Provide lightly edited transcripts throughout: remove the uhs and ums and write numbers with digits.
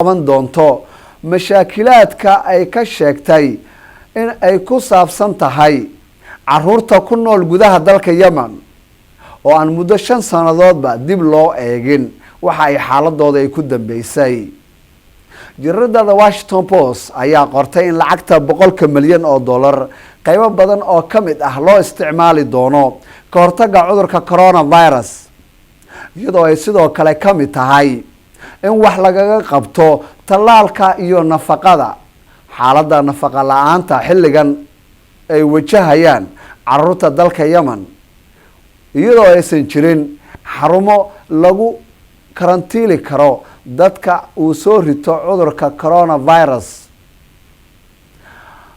Qaban doonto mashaakilaadka ay ka sheegtay in ay ku saabsan tahay caruurta ku nool gudaha dalka Yemen oo aan muddo 5 sannadoodba dib loo eegin waxa ay xaaladooda ay ku dambeysay. Jaridada The Washington Post ayaa qortay in lacagta 100-ka milyan oo dollar qeybo badan oo ka mid ah loo isticmaali doono ka hortaga cudurka coronavirus, iyadoo ay sidoo kale ka mid tahay in wax lagaga qabto tallaalka iyo nafaqada, xaaladda nafaqa la-aanta xilligan ay wajahayaan caruurta dalka Yemen, iyadoo aysan jirin xarumo lagu karantiili karo dadka uu soo rito cudurka coronavirus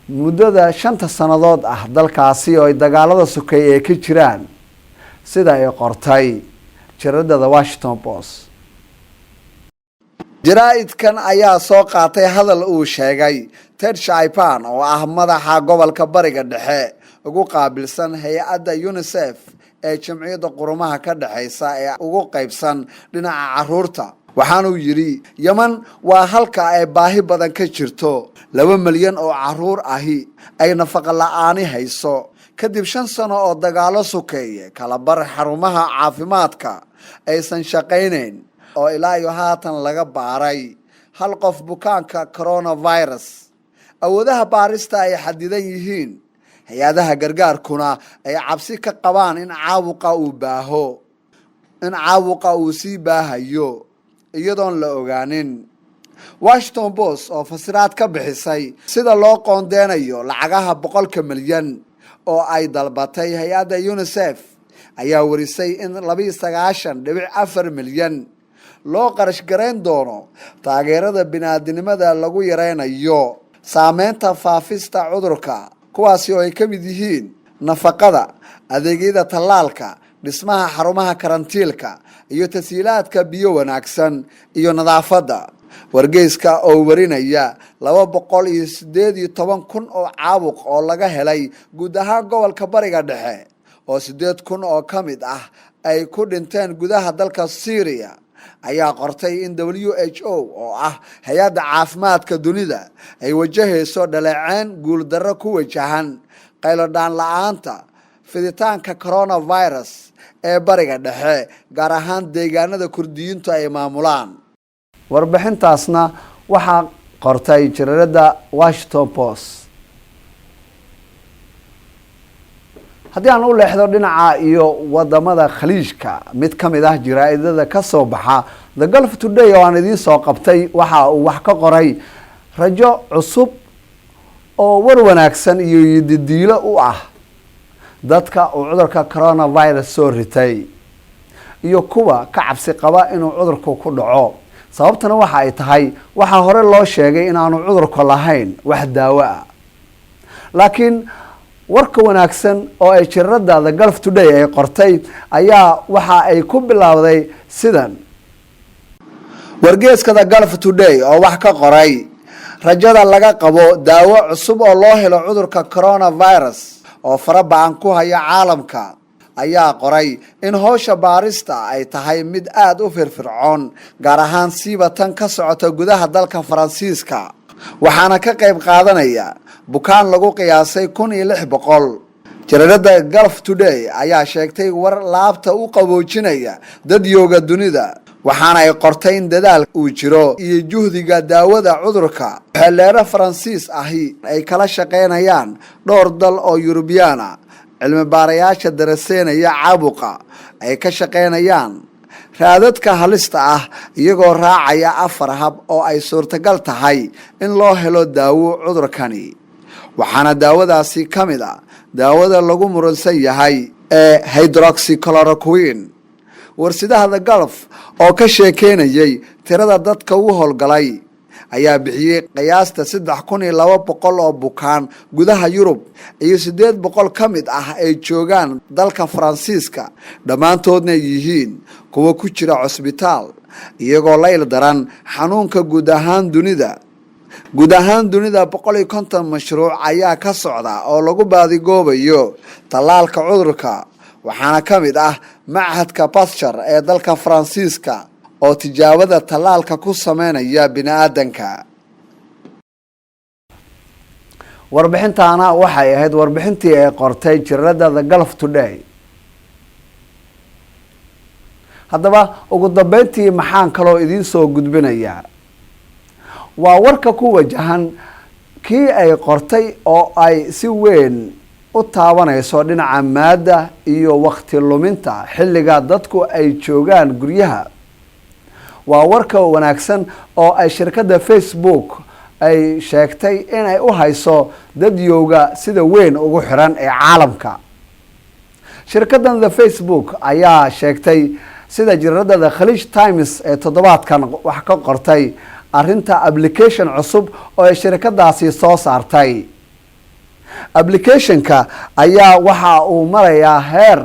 muddada 5-ta sannadood ah dalkaasi oo ay dagaalada sokeeye ay ka jiraan, sida ay qortay jaridada The Washington Post. Jaraa-idkan ayaa soo qaatay hadal uu sheegay Ted Chaiban, oo ah madaxa gobolka Bariga Dhexe ugu qaabilsan hay-adda UNICEF ee Jamciyadda Qurumaha ka Dhexeysa ee ugu qeybsan dhinaca caruurta. Waxaanuu yidhi: "Yeman waa halka ay baahi badan ka jirto, 2 milyan oo caruur ahi ay nafaqa la-aani hayso kadib 5 sano oo dagaalo sokeeye, kala bar xarumaha caafimaadka aysan shaqaynayn, oo ilaa iyo haatan laga baaray hal qof bukaanka coronavirus, awoodaha baarista ay xadidan yihiin, hay-adaha gargaarkuna ay cabsi ka qabaan in caabuqa uu baaho, in caabuqa uu sii baahayo iyadoon la ogaanin." Washington Post oo fasiraad ka bixisay sida loo qoondeynayo lacagaha 100-ka milyan oo ay dalbatay hay-adda UNICEF ayaa warisay in 92.4 milyan loo qarash garayn doono taageerada biniaadinimada lagu yareynayo saameynta faafista cudurka, kuwaasi oo ay ka mid yihiin nafaqada, adeegyada tallaalka, dhismaha xarumaha karantiilka iyo tashiilaadka biyo wanaagsan iyo nadaafadda. Wargeyska oo warinaya 218,000 oo caabuq oo laga helay guud ahaan gobolka Bariga Dhexe, oo 8,000 oo ka mid ah ay ku dhinteen gudaha dalka Syria, ayaa qortay in WHO, oo ah hay-adda caafimaadka dunida, ay wajahayso dhaleeceyn guuldarro ku wajahan qaylodhaan la-aanta fiditaanka coronavirus ee Bariga Dhexe, gaar ahaan deegaanada Kurdiyiintu ay maamulaan. Warbixintaasna waxaa qortay jaridada Washington Post. Haddii aan u leexdo dhinaca iyo wadamada Khaliijka, mid ka mid ah jaraa-idada ka soo baxa, The Gulf Today, oo aan idiin soo qabtay, waxa uu wax ka qoray rajo cusub oo war wanaagsan iyo yididiilo u ah dadka uu cudurka coronavirus soo ritay iyo kuwa ka cabsi qaba inuu cudurku ku dhaco. Sababtana waxa ay tahay, waxaa hore loo sheegay inaanu cudurku lahayn wax daawo ah, laakiin warka wanaagsan oo ay jaridada The Gulf Today ay qortay ayaa waxa ay ku bilowday sidan. Wargeeska The Gulf Today oo wax ka qoray rajada laga qabo daawo cusub oo loo helo cudurka coronavirus oo fara ba-an ku haya caalamka ayaa qoray in howsha baarista ay tahay mid aada u firfircoon, gaar ahaan siiba tan ka socota gudaha dalka Faransiiska, waxaana ka qayb qaadanaya bukaan lagu qiyaasay 1600. Jaridada Gulf Today ayaa sheegtay war laabta u qaboojinaya dad yooga dunida, waxaana ay qortay in dadaal uu jiro iyo juhdiga daawada cudurka xeeleero Faransiis ahi ay kala shaqaynayaan dhowr dal oo Yurubiyaana, cilmi baarayaasha daraseynaya caabuqa ay ka shaqaynayaan raadadka halista ah, iyagoo raacaya afar hab oo ay suurtagal tahay in loo helo daawo cudurkani. Waxaana daawadaasi ka mid a daawada lagu muransan yahay ee hydroxychloroquine. Warsidaha The Gulf oo ka sheekeynayay tirada dadka u howlgalay ayaa bixiyey qiyaasta 3200 oo bukaan gudaha Yurub iyo 800 ka mid ah ay joogaan dalka Faransiiska, dhammaantoodna yihiin kuwa ku jira cusbitaal iyagoo la il daran xanuunka. Guud ahaan dunida 150 mashruuc ayaa ka socda oo lagu baadigoobayo tallaalka cudurka, waxaana ka mid ah Machadka Pasteur ee dalka Faransiiska. Oo tijaabada tallaalka ku sameynaya bini-aadanka. Warbixintaana waxay ahayd warbixintii ay qortay jariidada The Gulf Today. Haddaba, ugu dambeyntii, maxaan kaloo idiin soo gudbinayaa? Waa warka ku wajahan kii ay qortay oo ay si weyn u taabanayso dhinaca maadda iyo wakti luminta xilliga dadku ay joogaan guryaha. Waa warka wanaagsan oo ay shirkadda Facebook ay sheegtay inay u hayso dadyowga sida weyn ugu xiran ee caalamka. Shirkaddan The Facebook ayaa sheegtay, sida jariidada Khaliij Times ee toddobaadkan wax ka qortay, arrinta application cusub oo ay shirkadaasi soo saartay. Applicationka ayaa waxa uu marayaa heer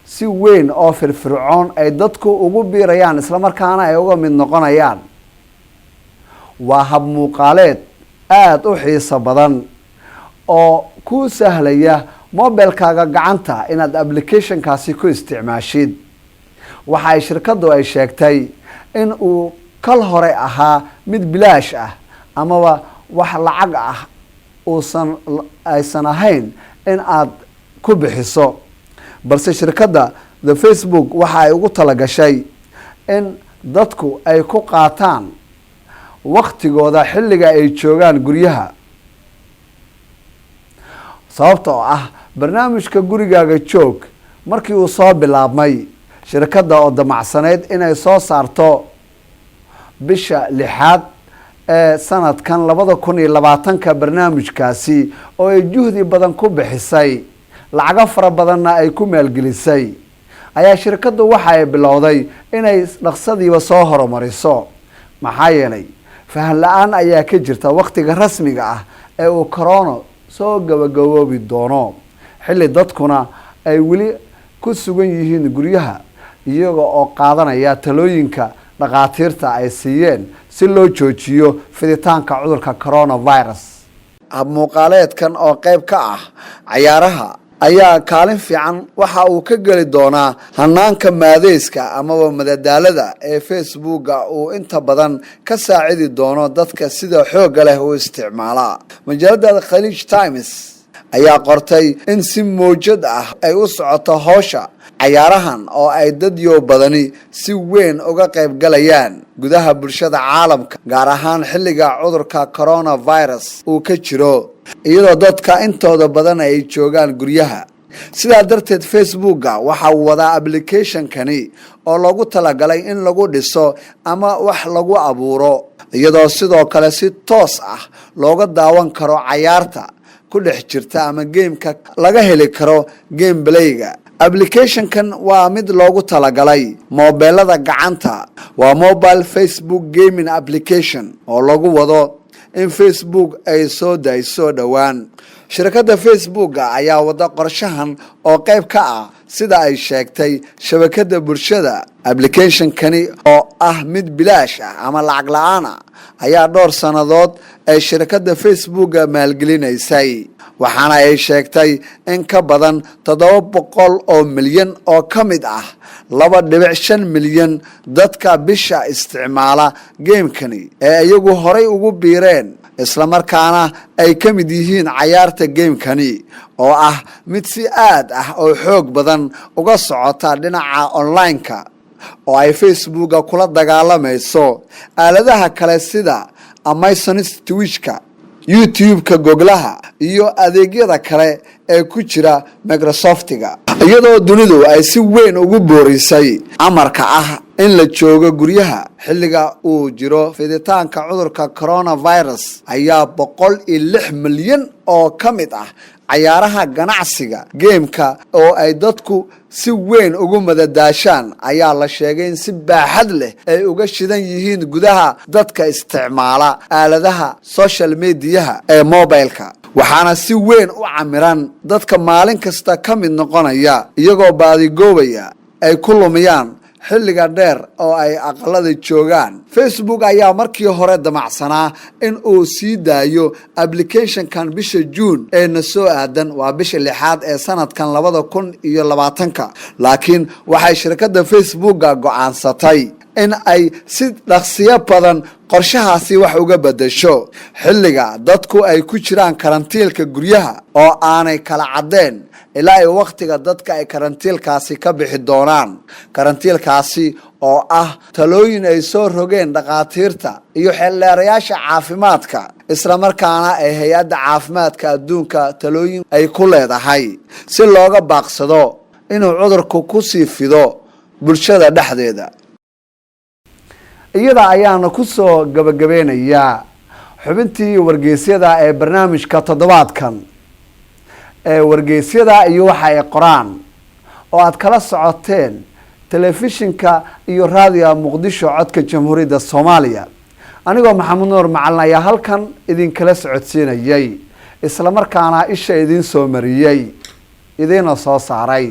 si weyn oo firfircoon ay dadku ugu biirayaan, islamarkaana ay uga mid noqonayaan. Waa hab muuqaaleed aada u xiiso badan oo kuu sahlaya mobilkaaga gacanta inaad applicationkaasi ku isticmaashid. Waxa ay shirkaddu ay sheegtay in uu kal hore ahaa mid bilaash ah amaba wax lacag ah uusan aysan ahayn in aad ku bixiso, balse shirkadda The Facebook waxa ay ugu talagashay in dadku ay ku qaataan waktigooda xilliga ay joogaan guryaha, sababta oo ah barnaamijka Gurigaaga Joog markii uu soo bilaabmay, shirkadda oo damacsanayd inay soo saarto bisha lixaad ee sanadkan 2020-ka barnaamijkaasi, oo ay juhdi badan ku bixisay, lacago fara badanna ay ku maalgelisay, ayaa shirkaddu waxa ay bilowday inay dhaqsadiiba soo horumariso, maxaa yeelay fahan la-aan ayaa ka jirta waktiga rasmiga ah ee uu corona soo gabagaboobi doono, xilli dadkuna ay weli ku sugan yihiin guryaha, iyaga oo qaadanaya talooyinka dhakhaatiirta ay siiyeen si loo joojiyo fiditaanka cudurka coronavirus. Hab muuqaaleedkan oo qayb ka ah cayaaraha ayaa kaalin fiican waxa uu ka geli doonaa hanaanka maadeyska amaba madadaalada ee Facebooka uu inta badan ka saacidi doono dadka sida xoogga leh u isticmaala. Majaalada Khaliij Times ayaa qortay in si mawjad ah ay u socoto howsha cayaarahan oo ay dadyo badani si weyn uga qayb galayaan gudaha bulshada caalamka, gaar ahaan xilliga cudurka coronavirus uu ka jiro, iyadoo dadka intooda badan ay joogaan guryaha. Sidaa darteed, Facebooka waxa uu wadaa applicationkani oo loogu talagalay in lagu dhiso ama wax lagu abuuro, iyadoo sidoo kale si toos ah looga daawan karo cayaarta ku dhex jirta ama gameka laga heli karo gameplayga. Applicationkan waa mid loogu talagalay mobeelada gacanta. Waa mobile Facebook gaming application oo lagu wado in Facebook ay soo dayso dhowaan. Shirkadda Facebooka ayaa wada qorshahan oo qayb ka ah, sida ay sheegtay shabakada bulshada. Applicationkani oo ah mid bilaash ah ama lacag la-aan ah ayaa dhowr sannadood ay shirkadda Facebooka maalgelinaysay, waxaana ay sheegtay in ka badan 700 oo milyan oo ka mid ah 2.5 milyan dadka bisha isticmaala gamekani ee iyagu horay ugu biireen, islamarkaana ay ka mid yihiin cayaarta gamekani oo ah mid si aad ah oo xoog badan uga socota dhinaca online-ka, oo ay Facebooka kula dagaalamayso aaladaha kale sida Amazon's Twitchka, YouTube-ka, Googlaha iyo adeegyada kale ee ku jira Microsoftiga. Iyadoo dunidu ay si weyn ugu boorisay amarka ah in la joogo guryaha xilliga uu jiro fiditaanka cudurka coronavirus, ayaa 106 milyan oo ka mid ah cayaaraha ganacsiga gameka oo ay dadku si weyn ugu madadaashaan ayaa la sheegay in si baaxad leh ay uga shidan yihiin gudaha dadka isticmaala aaladaha social mediaha ee mobileka, waxaana si weyn u camiran dadka maalin kasta ka mid noqonaya, iyagoo baadigoobaya ay ku lumiyaan xilliga dheer oo ay aqalada joogaan. Facebook ayaa markii hore damacsanaa in uu sii daayo applicationkan bisha Juun ee na soo aadan, waa bisha lixaad ee sanadkan 2020-ka, laakiin waxay shirkadda Facebooka go-aansatay In ay si dhaqsiyo badan qorshahaasi wax uga bedesho xilliga dadku ay ku jiraan karantiilka guryaha oo aanay kala caddeen ilaa ay wakhtiga dadka ay karantiilkaasi ka bixi doonaan, karantiilkaasi oo ah talooyin ay soo rogeen dhakhaatiirta iyo xeeldheerayaasha caafimaadka, islamarkaana ay Hay-adda Caafimaadka Adduunka talooyin ay ku leedahay si looga baaqsado inuu cudurku kusii fido bulshada dhexdeeda. Iyada ayaana kusoo gabagabeynayaa xubintii wargeysyada ee barnaamijka toddobaadkan ee Wargeysyada iyo Waxa ay Qoraan, oo aad kala socoteen telefishinka iyo Raadiga Muqdisho, Codka Jamhuuriyadda Soomaaliya. Anigoo Maxamed Nuur Macalin ayaa halkan idinkala socodsiinayay, islamarkaana isha idiin soo mariyey, idiina soo saaray.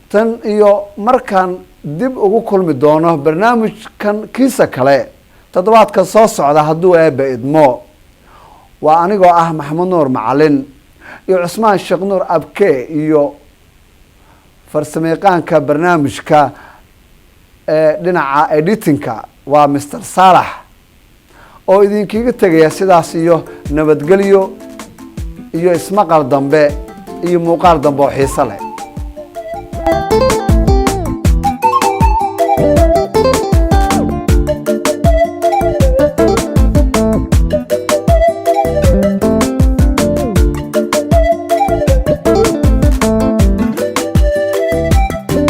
Tan iyo markaan dib ugu kulmi doono barnaamijkan kiisa kale toddobaadka soo socda, hadduu Eebba idmo, waa anigoo ah Maxamed Nuur Macalin iyo Cusmaan Sheekh Nuur Abke iyo farsamayaqaanka barnaamijka ee dhinaca editingka waa Mr Saalax, oo idinkaga tegaya sidaas iyo nabadgelyo iyo ismaqal dambe iyo muuqaal dambe oo xiiso leh.